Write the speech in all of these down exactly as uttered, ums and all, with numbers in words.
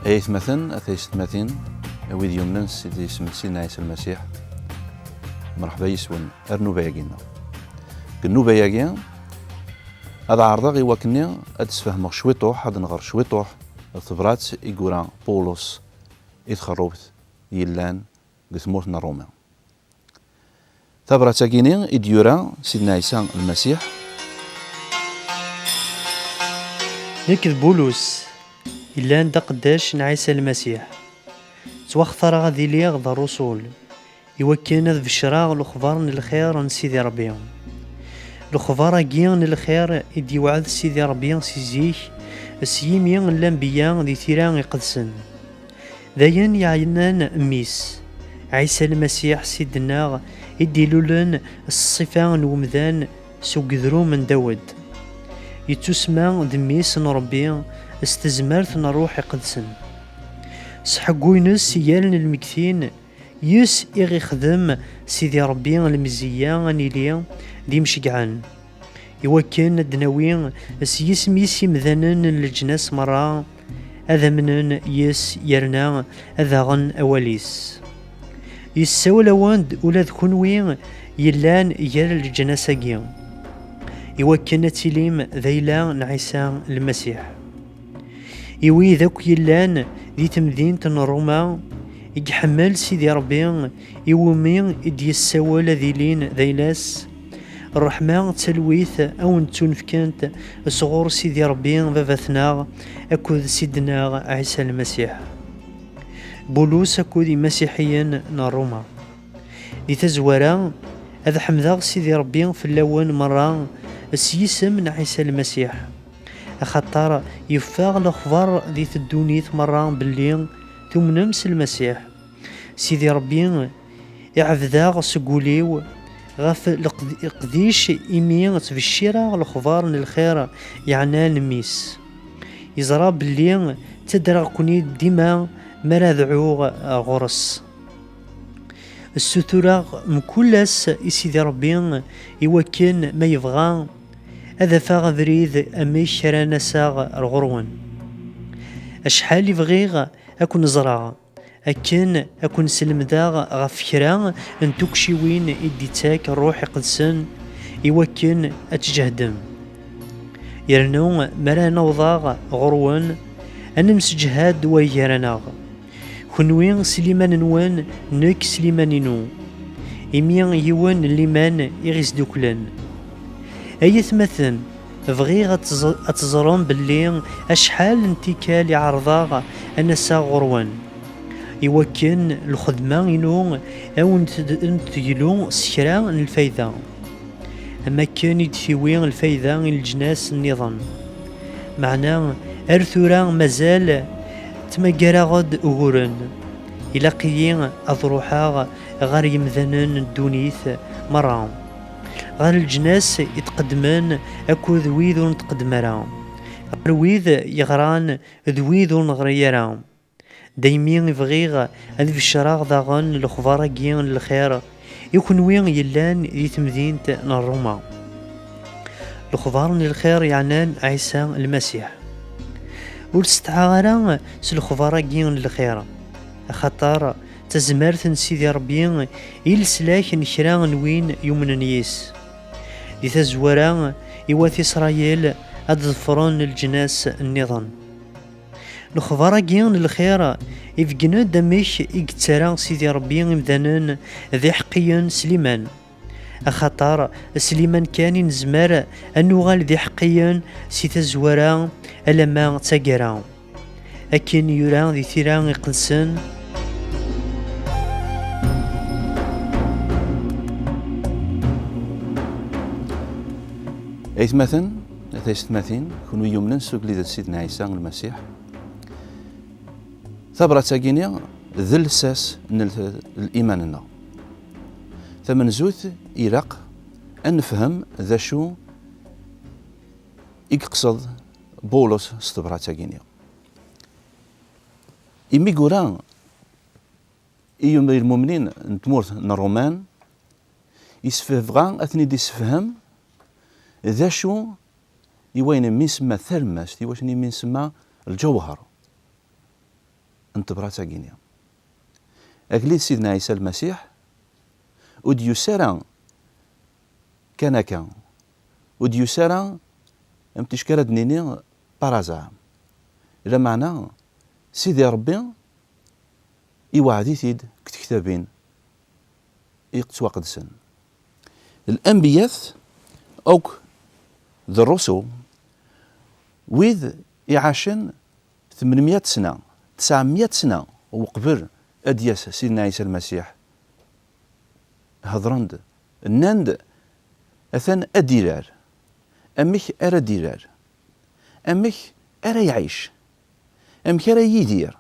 Ay atmaten, a taysetmatin, a wid yumnen s Sidi, isem n Sidna Ɛisa Lmasiḥ, mreḥba yis-wen ar nnuba-agi-nneɣ. Deg nnuba-agi, ad ɛerḍeɣ i wakken ad d-sfehmeɣ cwiṭuḥ, ad nɣer cwiṭuḥ ɣef tebrat i yura Pawulos i txerrubt yellan deg tmurt n Ruma. Tabrat-agi-ni i d-yura Sidna Ɛisa Lmasiḥ. Nekk d Bulus, yellan d aqeddac n Ɛisa Lmasiḥ. Ttwaxtareɣ ad iliɣ d ṛṛusul, iwakken ad beccreɣ lexbar n lxir n Sidi Ṛebbi. Lexbar-agi n lxir i d-yewɛed Sidi Ṛebbi si zik, s yimi n lanbeyya di tira iqedsen. D ayen yeɛnan mmi-s, Ɛisa Lmasiḥ, s i d-nnaɣ, i d-ilulen s ṣṣifa n wemdan s ugedrum n Dawed. Yettusemma d mmi-s n Ṛebbi s tezmert n Ṛṛuḥ Iqedsen. S ḥeggu-ines i yal n lmegtin, yes i ɣ-ixdem Sidi Ṛebbi lemzeyya ad nili d imceggɛen, iwakken ad d-nawi s yisem-is imdanen n leǧnas merra ad amnen yes yerna ad aɣen awal-is. Yessawel-awen-d ula d kunwi yellan gar leǧnas-agi, iwakken ad tilim d ayla n Ɛisa Lmasiḥ. I wid akk yellan di temdint n Ṛuma i iḥemmel Sidi Ṛebbi, iwumi i d-yessawel ad ilin d ayla-s, ṛṛeḥma d talwit a wen-ttunefkent sɣur Sidi Ṛebbi Baba-tneɣ akked Sidna Ɛisa Lmasiḥ. Bulus akked imasiḥiyen n Ṛuma. Di tazwara, ad ḥemdeɣ Sidi Ṛebbi fell-awen merra s yisem n Ɛisa Lmasiḥ, axaṭer yeffeɣ lexbar di teddunit merra belli tumnem s Lmasiḥ. Sidi Ṛebbi iɛebd-aɣ seg wul-iw ɣef leqd-, leqdic imi ttbeccireɣ lexbar n lxir yeɛnan mmi-s. Yeẓra belli ttadreɣ-ken-id dima mi ara dɛuɣ ɣur-s. Ssutureɣ mkul ass i Sidi Ṛebbi iwakken ma yebɣa ad afeɣ abrid amek ara n-aseɣ ar ɣur-wen. Acḥal i bɣiɣ ad ken-ẓreɣ, akken ad ken-slemdeɣ ɣef kra n tukciwin i d-ittak Ṛṛuḥ Iqedsen iwakken ad tǧehdem. Yernu mi ara n-awḍeɣ ɣur-wen, ad nemseǧhad war gar-aneɣ. Kenwi s liman-nwen, nekk s liman-inu. Imi yiwen n liman i ɣ-isduklen. Ay atmaten, bɣiɣ ad tẓ-, ad teẓrem belli acḥal n tikkal i ɛerḍeɣ ad n-aseɣ ɣur-wen, iwakken lxedma-inu a wen-t-, n-teglu s kra n lfayda, am akken i d-tiwi lfayda i leǧnas nniḍen. Meɛna ar tura mazal ttmagareɣ-d uguren. Ilaq-iyi ad ruḥeɣ ɣer yemdanen n ddunit merra, ɣer leǧnas itqeddmen akked wid ur netqeddem ara, ɣer wid yeɣran d wid ur neɣri ara. Daymi i bɣiɣ ad beccreɣ daɣen lexbar-agi n lxir i kenwi yellan di temdint n Ṛuma. Lexbar n lxir yeɛnan Ɛisa Lmasiḥ. Ur setɛaɣ ara s lexbar-agi n lxir, axaṭer d tazmert n Sidi Ṛebbi i leslak n kra n win yumnen yis. Di tazwara, i wat Isṛayil ad ḍefren leǧnas nniḍen. Lexbar-agi n lxir ibeggen-d amek i yettara Sidi Ṛebbi imdanen d iḥeqqiyen s liman. Axaṭer s liman kan i nezmer ad nuɣal d iḥeqqiyen si tazwara alamma d taggara. Akken yura di tira iqedsen. Aytmaten, a taysetmatin, kunwi yumnen s ugellid n Sidna Ɛisa Lmasiḥ, tabrat-agi-ni d lsas n l-, liman-nneɣ. Tamenzut, ilaq ad nefhem d acu i yeqsed Bulus s tebrat-agi-ni. Imi yura i yum-, i lmumnin n tmurt n Ṛuman, yesf-, yebɣa ad ten-id-issefhem d acu i wayen mi nsemma talemmast, i wacu mi nsemma lǧewher. n tebrat-agi-nni. Agellid Sidna Ɛisa Lmasiḥ ur d-yusi ara kan akka, ur d-yusi ara am ticki ara d-nini par hasard. Lameɛna Sidi Ṛebbi iweɛɛed-it-id deg tektabin yettwaqedsen. Lanbiyat akk d ṛṛusul, wid iɛacen tmenmya sna, tesɛemya sna uqbel ad d-yas Sidna Ɛisa Lmasiḥ, hedren-d, nnan-d: "Atan ad d-irar. Amek ara d-irar? Amek ara iɛic? Amek ara yidir?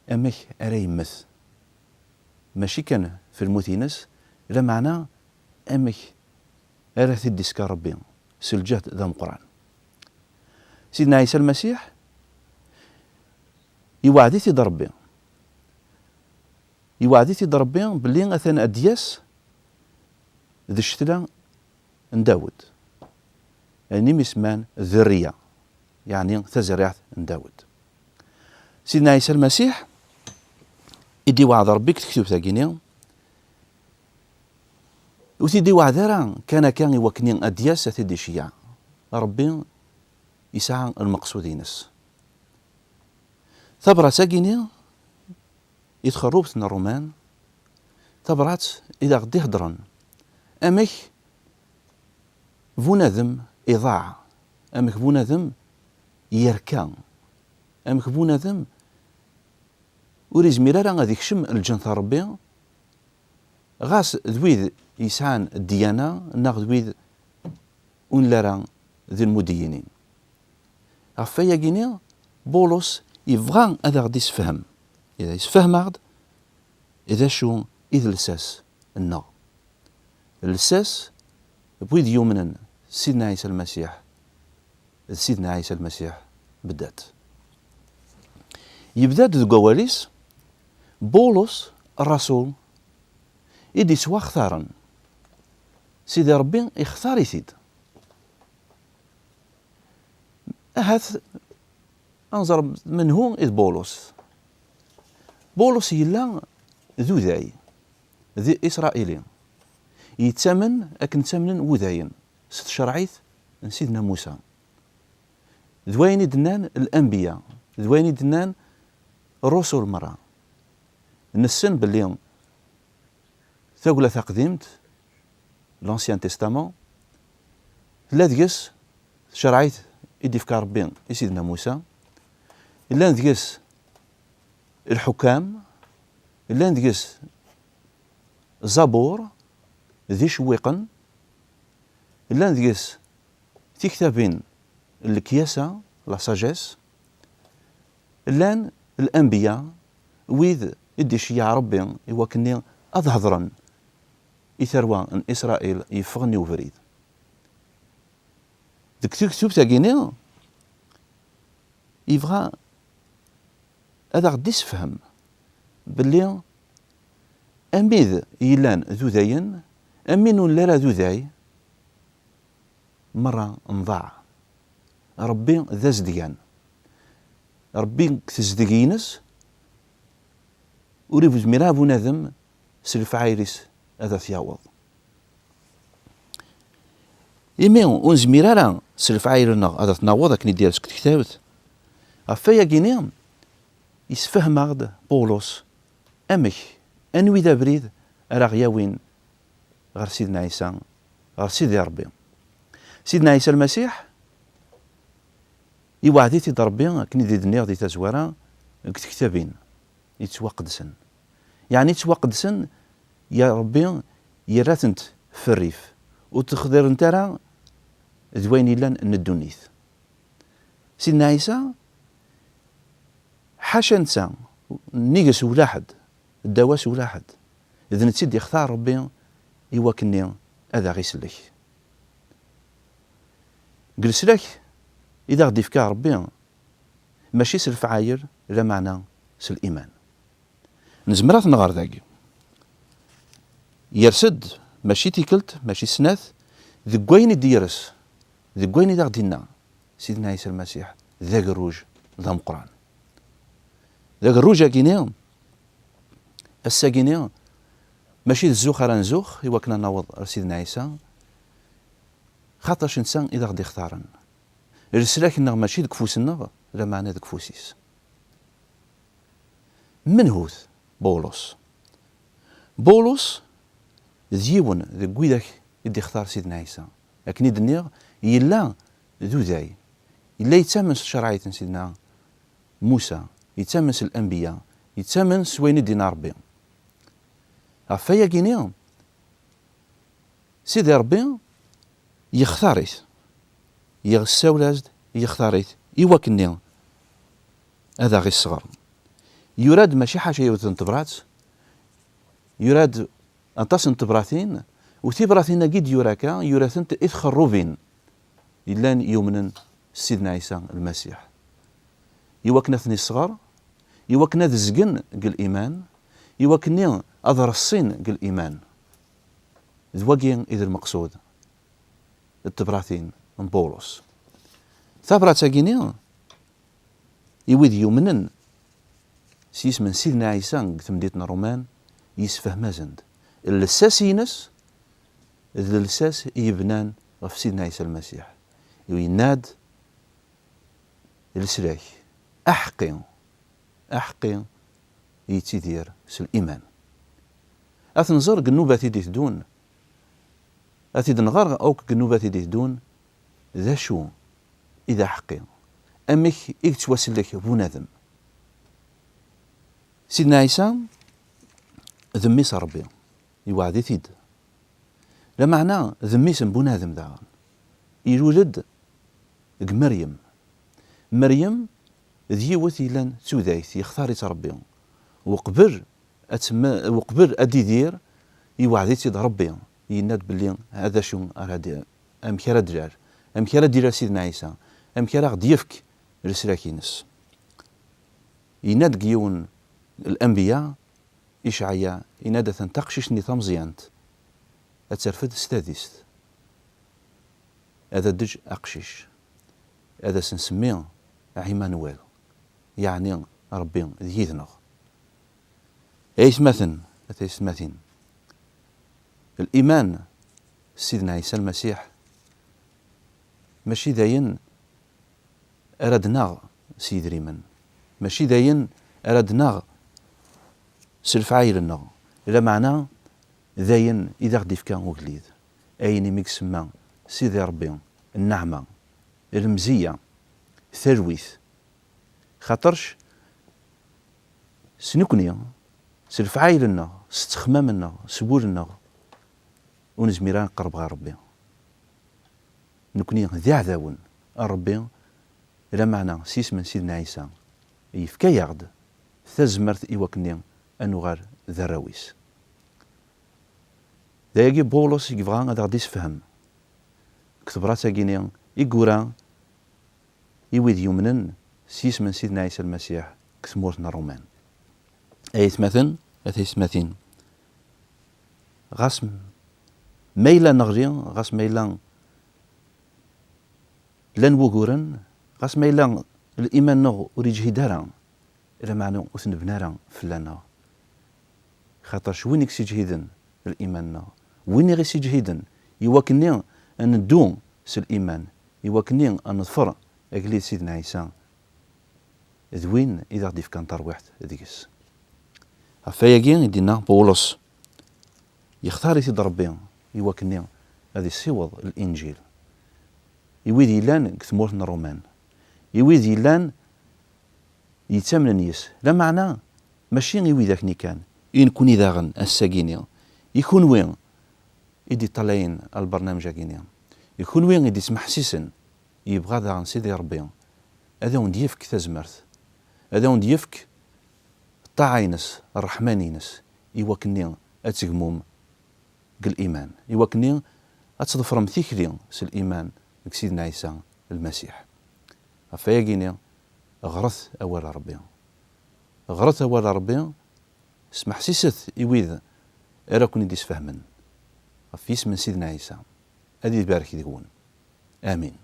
Amek ara yemmet?" Mačči kan f lmut-ines, lameɛna amek ara t-id-isker Ṛebbi s lǧehd d ameqqran. Sidna Ɛisa Lmasiḥ, iweɛɛed-it-id Ṛebbi. Iweɛɛed-it-id Ṛebbi belli atan ad d-yas d ccetla n Dawed. Ayen i m-isemman ddurriya, yeɛni tazerriɛt n Dawed. Sidna Ɛisa Lmasiḥ i d-iweɛɛed Ṛebbi deg tektubt-agi-nni, ur t-id-iweɛɛed ara kan akka i wakken ad d-yas ad t-id-iceyyeɛ. Ṛebbi yesɛa lmeqsud-ines. Tabrat-agi-nni i txerrubt n Ṛṛuman, tabrat i d aɣ-d-iheddren amek bunadem iḍaɛ, amek bunadem yerka, amek bunadem ur izmir ara ad ikcem lǧennet n Ṛebbi, ɣas d wid yesɛan ddyana neɣ d wid ur nelli ara d lmudeyyinin. Ɣef wayagi-nni, Bulus yebɣa ad aɣ-d-isefhem, yessefhem-aɣ-d d acu i d lsas-nneɣ. Lsas n wid yumnen s Sidna Ɛisa Lmasiḥ, d Sidna Ɛisa Lmasiḥ beddat. Yebda-d deg wawal-is Bulus, ṛṛasul i d-ittwaxtaren. Sidi Ṛebbi ixtar-it-id. Ahat ad nẓer menhu i d Bulus. Bulus yella d uday, d Isṛayili. Yettamen akken ttamnen wudayen s tcerɛit n Sidna Musa. D wayen i d-nnan lanbiya, d wayen i d-nnan ṛṛusul merra. Nessen belli Tagla Taqdimt, l'Ancien Testament, tella deg-s tcerɛit i d-ifka Ṛebbi i Sidna Musa, llan deg-s lḥukam, llan deg-s Zabur d icewwiqen, llan deg-s tiktabin n lekyasa, la sagesse, llan lanbiya, wid i d-iceyyeɛ Ṛebbi i wakken ad hedṛen i tarwa n Isṛayil yeffɣen i ubrid. Deg tektubt-agi-nni, yebɣa ad aɣ-d-isefhem belli amid yellan d udayen, amin ur nelli ara d uday, merra nḍaɛ. Ṛebbi d azedgan. Ṛebbi deg tezdeg-ines ur izmir ara bunadem s lefɛayel-is ad t-yaweḍ. Imi ur nezmir ara s lefɛayel-nneɣ ad t-naweḍ akken i d-yers deg tektabt, ɣef wayagi-nni yessefhem-aɣ-d Pulus amek, anwi d abrid ara ɣ-yawin ɣer Sidna Ɛisa, ɣer Sidi Ṛebbi. Sidna Ɛisa Lmasiḥ, iweɛɛed-it-id Ṛebbi, akken i d-nniɣ di tazwara, deg tektabin yettwaqedsen. Yeɛni ttwaqedsen, ya Ṛebbi yerra-tent f rrif, ur ttxeḍirent ara d wayen yellan n ddunit. Sidna Ɛisa, ḥaca netta, nnig-s ulaḥed, ddaw-as ulaḥed, d netta i d-ixtar Ṛebbi i wakken-nni ad aɣ-isellek. Deg leslak i d aɣ-d-ifka Ṛebbi, mačči s lefɛayel, lameɛna s liman. Nezmer ad t-nɣer dagi. Yers-d, mačči tikkelt, mačči snat, deg wayen i d-yers, deg wayen i d aɣ-d-inna Sidna Ɛisa Lmasiḥ, d agerruj d ameqqran. D agerruj-agi-ni, ass-agi-ni, mačči d zzux ara nzux i wakken ad naweḍ ar Sidna Ɛisa, xaṭac netta i d aɣ-d-ixtaren. Leslak-nneɣ mačči deg ufus-nneɣ, lameɛna deg ufus-is. Menhut Bawlus? Bawlus d yiwen deg widak i d-ixtar Sidna Ɛisa. Akken i d-nniɣ, yella d uday. Yella yettamen s tcerɛit n Sidna Musa, yettamen s lanbiya, yettamen s wayen i d-yenna Ṛebbi. Ɣef wayagi-ni, Sidi Ṛebbi yextar-it, yessawel-as-d, yextar-it i wakken-nni ad aɣ-isseɣer. Yura-d mačči ḥaca yiwet n tebrat, yura-d aṭas n tebratin, u tibratin-agi d-yura akka, yura-tent i txerrubin yellan yumnen s Sidna Ɛisa Lmasiḥ, i wakken ad ten-isseɣer, i wakken ad zgen deg liman, i wakken-nni ad reṣṣin deg liman. D wagi i d lmeqsud n tebratin n Bawlus. Tabrat-agi-ni, i wid yumnen s yisem n Sidna Ɛisa deg temdint n Ṛuman, yessefhem-asen-d. Lsas-ines d lsas i yebnan ɣef Sidna Ɛisa Lmasiḥ. Yenna-d leslak aḥeqqi, aḥeqqi yettidir s liman. Ad t-nẓer deg nnubat i d-iteddun, ad t-id-nɣer akk deg nnubat i d-iteddun, d acu i d aḥeqqi, amek i yettwasellek bunadem. Sidna Ɛisa d mmi-s n Ṛebbi, iweɛɛed-it-id. Lameɛna d mmi-s n bunadem daɣen. Ilul-d deg Meryem. Meryem d yiwet yellan d tudayt, yextar-itt Ṛebbi. Uqbel ad temme-, uqbel ad d-idir, iweɛɛed-itt-id Ṛebbi, yenna-d belli d acu ara d-, amek ara d-ilal, amek ara d-ilal Sidna Ɛisa, amek ara aɣ-d-yefk leslak-ines. Yenna-d deg yiwen n lanbiya, Icɛaya, yenna-d atan taqcict-nni tameẓyant ad terfed s tadist. Ad d-teǧǧ aqcic, ad as-nsemmi Ɛimanuwel, yeɛni Ṛebbi d yid-neɣ. Ay atmaten, a taysetmatin, liman s Sidna Ɛisa Lmasiḥ mačči d ayen ara d-naɣ s yidrimen, mačči d ayen ara d-naɣ s lefɛayel-nneɣ, lameɛna d ayen i d aɣ-d-ifka ugellid, ayen imi i isemma Sidi Ṛebbi nneɛma, lemzeyya, talwit. Xaṭerc s nekni, s lefɛayel-nneɣ, s ttexmam-nneɣ, s wul-nneɣ, ur nezmir ara ad nqerreb ɣer Ṛebbi. Nekni d iɛdawen n Ṛebbi, lameɛna s yisem n Sidna Ɛisa yefka-yaɣ-d tazmert i wakken-nni ad nuɣal d arraw-is. D ayagi Bawlus i yebɣa ad aɣ-d-isefhem deg tebrat-agi-ni i yura i wid yumnen s yisem n Sidna Ɛisa Lmasiḥ deg tmurt n Ṛuman. Ay atmaten, a taysetmatin, ɣas m-, ma yella neɣli, ɣas ma yella llan wuguren, ɣas ma yella liman-nneɣ ur yeǧhid ara, lameɛna ur t-nebni ara fell-aneɣ. Xaṭerc win i yesseǧhiden liman-nneɣ, win i ɣ-isseǧhiden i wakken-nni ad neddu s liman, i wakken-nni ad neḍfer agellid Sidna Ɛisa, d win i d aɣ-d-ifkan tarwiḥt deg-s. Ɣef wayagi i d-yenna Bawlus, yextar-it-id Ṛebbi i wakken-nni ad issiweḍ Linǧil i wid yellan deg tmurt n Ṛuman, i wid yellan yettamnen yis, lameɛna mačči i widak-nni kan, i nekni daɣen ass-agi-ni, i kunwi i d-iṭṭalayen ɣer lbernamej-agi-ni, i kunwi i d-ismeḥsisen, yebɣa daɣen Sidi Ṛebbi ad awen-d-yefk tazmert, ad awen-d-yefk ṭṭaɛa-ines, ṛṛeḥman-ines, i wakken-nni ad tegmum deg liman, i wakken-nni ad tḍefrem tikli s liman deg Sidna Ɛisa Lmasiḥ. Ɣef wayagi-ni, ɣret awal n Ṛebbi. Ɣret awal n Ṛebbi, smeḥsiset i wid ara ken-id-isfehmen ɣef yisem n Sidna Ɛisa. Ad ibarek deg-wen. Amin.